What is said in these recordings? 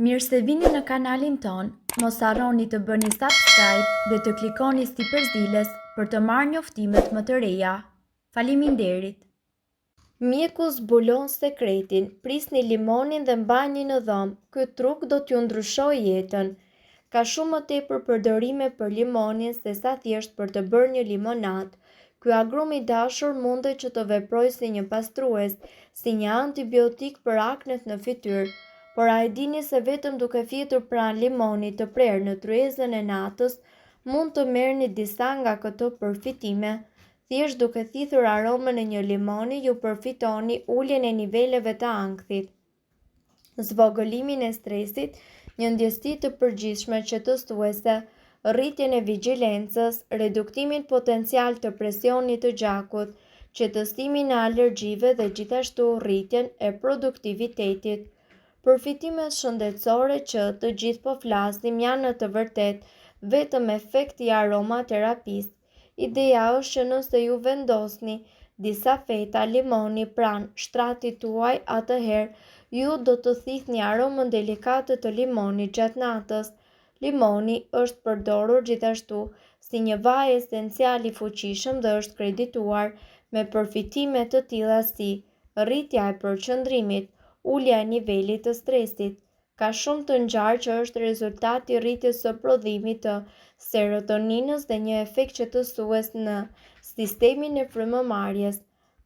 Mirë se vini në kanalin tonë, mos harroni të bëni subscribe dhe të klikoni sipër ziles për të marrë njoftimet më të reja. Faleminderit! Mjeku zbulon sekretin, prisni limonin dhe mbajeni në dhomë, ky truk do t'ju ndryshojë jetën. Ka shumë më tepër përdorime për limonin sesa thjesht për të bërë një limonatë. Ky agrum i dashur mundet që të veprojë si një pastrues, si një antibiotik për aknet në fytyrë. Por a e dini se vetëm duke fjetur pranë limonit të prerë në tryezën e natës, mund të merrni disa nga këto përfitime? Thjesht duke thithur aromën e një limoni ju përfitoni uljen e niveleve të ankthit. zvogëlimin e stresit, një ndjesi të përgjithshme qetësuese, rritjen e vigjilencës, reduktimin potencial të presionit të gjakut, qetësimin e alergjive dhe gjithashtu rritjen e produktivitetit. Përfitimet shëndetësore që të gjithë po flasim janë në të vërtetë vetëm efekt i aromaterapisë. Ideja është që nëse ju vendosni disa feta limoni pranë shtratit tuaj atëherë ju do të thithni aromën delikate të limonit gjatë natës. Limoni është përdorur gjithashtu si një vaj esencial i fuqishëm dhe është kredituar me përfitime të tilla si rritja e përqendrimit, ulja e nivelit të stresit, Ka shumë të ngjarë që është rezultat i rritjes së prodhimit të serotoninës dhe një efekt qetësues në sistemin e frymëmarrjes.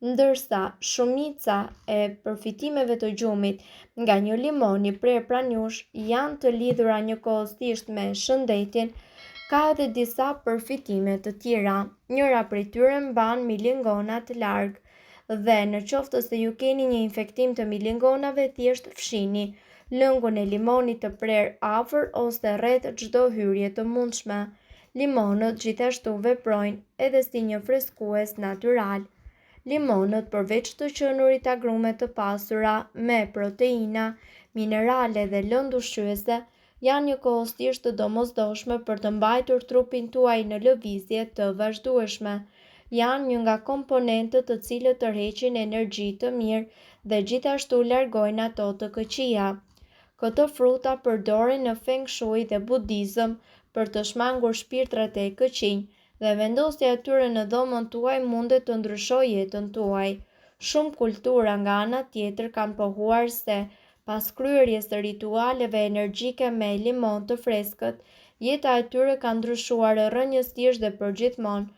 Ndërsa shumica e përfitimeve të gjumit nga një limon i prerë pranë jush janë të lidhura njëkohësisht me shëndetin, ka edhe disa përfitime të tjera. Njëra prej tyre mban milingonat larg. Dhe në qoftë se ju keni një infektim të milingonave thjesht fshini lëngun e limonit të prerë afër ose rreth çdo hyrje të mundshme. Limonët gjithashtu veprojnë edhe si një freskues natyral. Limonët përveç të qenurit agrume të pasura me proteina, minerale dhe lëndë ushqyese, janë njëkohësisht të domosdoshme për të mbajtur trupin tuaj në lëvizje të vazhdueshme. Janë një nga komponentët të cilët tërheqin energji të mirë dhe gjithashtu largojnë ato të këqija. Këto fruta përdoren në Feng Shui dhe Budizëm për të shmangur shpirtrat e këqinj dhe vendosja e tyre në dhomën tuaj mundet të ndryshojë jetën tuaj. Shumë kultura nga ana tjetër kanë pohuar se pas kryerjes së ritualeve energjike me limon të freskët, jeta e tyre ka ndryshuar rrënjësisht dhe përgjithmonë,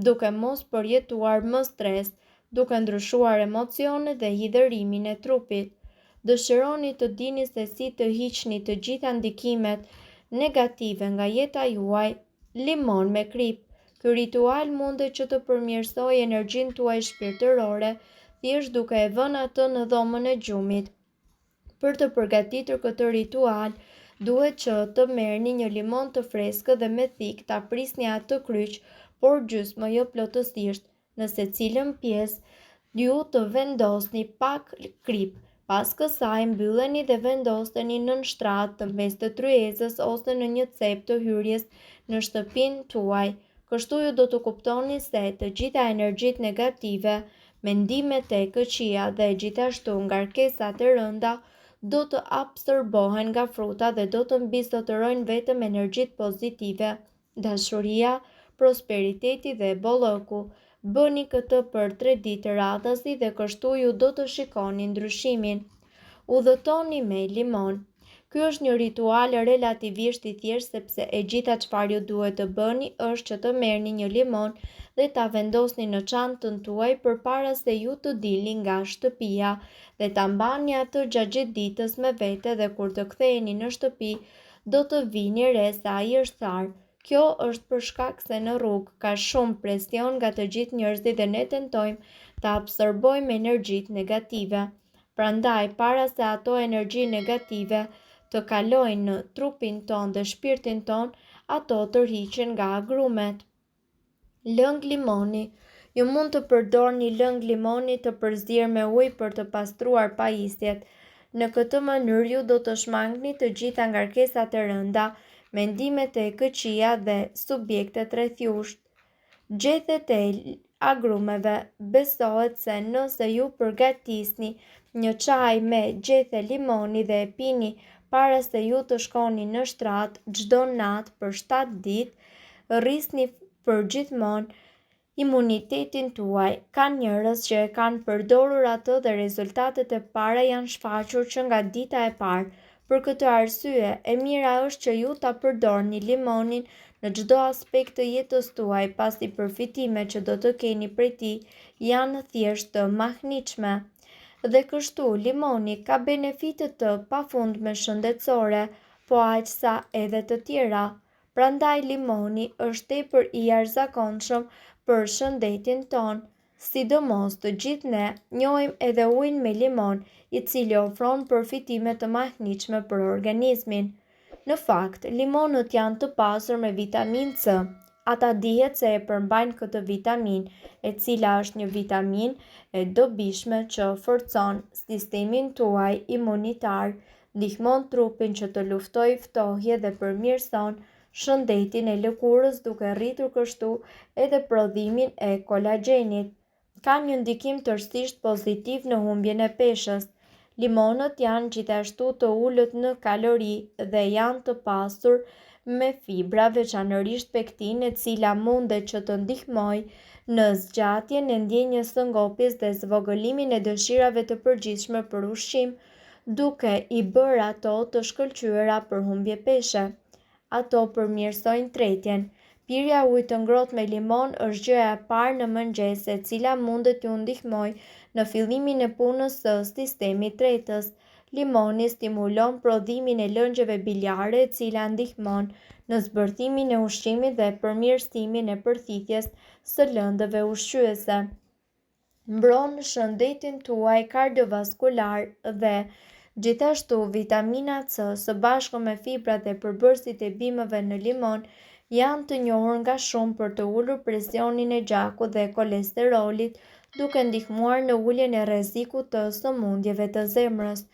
duke mos përjetuar më stres, duke ndryshuar emocionet dhe hidhërimin e trupit. Dëshironi të dini se si të hiqni të gjitha ndikimet negative nga jeta juaj? Limon me kripë. Ky ritual mundet që të përmirësojë energjinë tuaj shpirtërore thjesht duke e vënë atë në dhomën e gjumit. Për të përgatitur këtë ritual, duhet që të merrni një limon të freskët dhe me thikë ta prisni atë kryq, por gjysmë jo plotësisht. Në secilën pjesë ju të vendosni pak kripë. Pas kësaj mbylleni dhe vendoseni nën shtrat në mes të tryezës ose në një cep të hyrjes në shtëpinë tuaj. Kështu ju do të kuptoni se të gjitha energjitë negative, mendimet e këqija dhe gjithashtu ngarkesat e rënda do të absorbohen nga fruta dhe do të mbizotërojnë vetëm energjitë pozitive. Dashuria, prosperiteti dhe bollëku. Bëni këtë për tre ditë radhazi dhe kështu ju do të shikoni ndryshimin. Udhëtoni me limon. Ky është një ritual relativisht i thjeshtë sepse e gjitha çfarë ju duhet të bëni është që të merrni një limon dhe ta vendosni në çantën tuaj përpara se ju të dilni nga shtëpia dhe ta mbani atë gjatë gjithë ditës me vete dhe kur të ktheheni në shtëpi do të vini re se ai është tharë. Kjo është për shkak se në rrugë ka shumë presion nga të gjithë njerëzit dhe ne tentojmë të absorbojmë energjitë negative. Prandaj, para se ato energji negative të kalojnë në trupin tonë dhe shpirtin tonë, ato tërhiqen nga agrumet. Lëng limoni. Ju mund të përdorni lëng limoni të përzier me ujë për të pastruar pajisjet. Në këtë mënyrë ju do të shmangni të gjitha ngarkesat e rënda, mendimet e këqija dhe subjektet rreth jush. Gjethet e agrumeve. Besohet se nëse ju përgatisni një çaj me gjethe limoni dhe e pini. Para se ju të shkoni në shtrat çdo natë për 7 ditë, rrisni përgjithmonë imunitetin tuaj. Ka njerëz që e kanë përdorur atë dhe rezultatet e para janë shfaqur që nga dita e parë. Për këtë arsye, e mira është që ju ta përdorni limonin në çdo aspekt të jetës tuaj, pasi përfitimet që do të keni prej tij janë thjesht të mahnitshme. Dhe kështu, limoni ka benefite të pafundme shëndetësore, po aq sa edhe të tjera. Prandaj limoni është tepër i jashtëzakonshëm për shëndetin tonë. Sidomos të gjithë ne njohim edhe ujin me limon, i cili ofron përfitime të mahnitshme për organizmin. Në fakt, limonët janë të pasur me vitaminë C. Ata dihet se e përmbajnë këtë vitaminë, e cila është një vitaminë e dobishme që forcon sistemin tuaj imunitar, ndihmon trupin që të luftojë ftohje dhe përmirëson shëndetin e lëkurës duke rritur kështu edhe prodhimin e kolagjenit. Ka një ndikim tërësisht pozitiv në humbjen e peshës. Limonët janë gjithashtu të ulët në kalori dhe janë të pasur me fibra, veçanërisht pektinë, e cila mundet që të ndihmojë në zgjatjen e ndjenjës së ngopjes dhe zvogëlimin e dëshirave të përgjithshme për ushqim, duke i bërë ato të shkëlqyera për humbje peshe. Ato përmirësojnë tretjen. Pirja e ujit të ngrohtë me limon është gjëja e parë në mëngjes e cila mundet t'ju ndihmojë në fillimin e punës së sistemit tretës. Limoni stimulon prodhimin e lëngjeve biliare e cila ndihmon në zbërthimin e ushqimit dhe përmirësimin e përthithjes së lëndëve ushqyese. Mbron shëndetin tuaj kardiovaskular dhe gjithashtu vitamina C së bashku me fibrat dhe përbërësit e bimëve në limon janë të njohur nga shumë për të ulur presionin e gjakut dhe kolesterolit, duke ndihmuar në uljen e rrezikut të sëmundjeve të zemrës.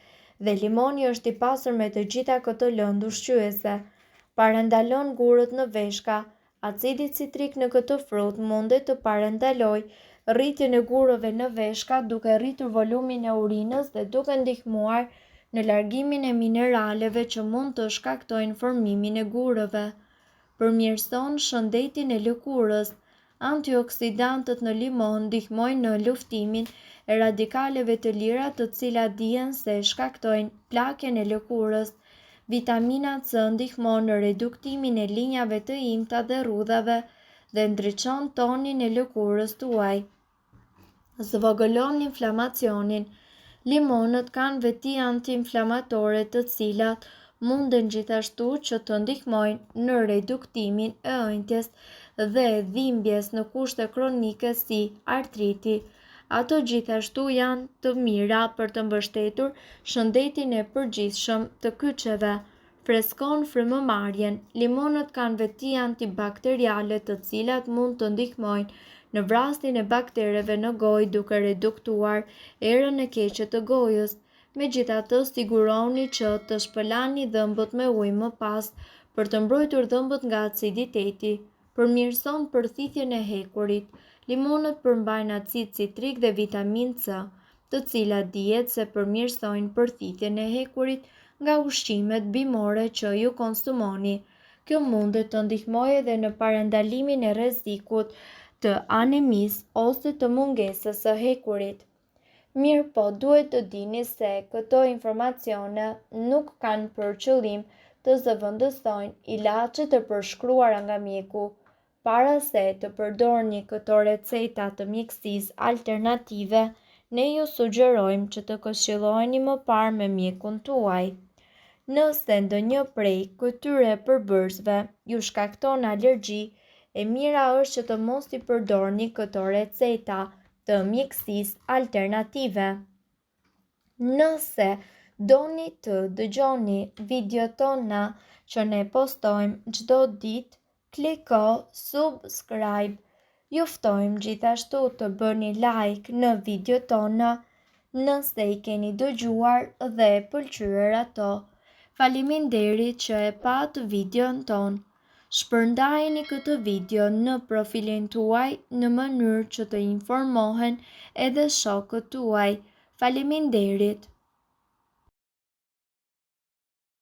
Dhe limoni është i pasur me të gjitha këto lëndë ushqyese. Parandalon gurët në veshka, Acidi citrik në këtë frut mundet të parandalojë rritjen e gurëve në veshka duke rritur volumin e urinës dhe duke ndihmuar në largimin e mineraleve që mund të shkaktojnë formimin e gurëve. Përmirëson shëndetin e lëkurës. Antioksidantët në limon ndihmojnë në luftimin e radikaleve të lira të cilat dihen se shkaktojnë plakjen e lëkurës. Vitamina C ndihmon në reduktimin e linjave të imta dhe rrudhave dhe ndriçon tonin e lëkurës tuaj. Zvogëlon inflamacionin. Limonët kanë veti antiinflamatore të cilat munden gjithashtu që të ndihmojnë në reduktimin e ënjtjes dhe dhimbjes në kushte kronike si artriti. Ato gjithashtu janë të mira për të mbështetur shëndetin e përgjithshëm të kyçeve. Freskon frymëmarrjen. Limonët kanë veti antibakteriale të cilat mund të ndihmojnë në vrasjen e baktereve në gojë duke reduktuar erën e keqe të gojës. Megjithatë, sigurohuni që të shpëlani dhëmbët me ujë më pas për të mbrojtur dhëmbët nga aciditeti. Përmirëson përthithjen e hekurit. Limonët përmbajnë acid citrik dhe vitaminë C, të cilat dihet se përmirësojnë përthithjen e hekurit nga ushqimet bimore që ju konsumoni. Kjo mundet të ndihmojë edhe në parandalimin e rrezikut të anemisë ose të mungesës së hekurit. Mirëpo, duhet të dini se këto informacione nuk kanë për qëllim të zëvendësojnë ilaçet e përshkruara nga mjeku. Para se të përdorni këto receta të mjekësisë alternative, ne ju sugjerojmë që të këshilloheni më parë me mjekun tuaj. Nëse ndonjë prej këtyre përbërësve ju shkakton alergji, e mira është që të mos i përdorni këto receta të mjekësisë alternative. Nëse doni të dëgjoni videot tona që ne postojmë çdo ditë, kliko subscribe. Ju ftojmë gjithashtu të bëni like në videot tona nëse i keni dëgjuar dhe pëlqyer ato. Faleminderit që e patë videon tonë. Shpërndajeni këtë video në profilin tuaj në mënyrë që të informohen edhe shokët tuaj. Faleminderit!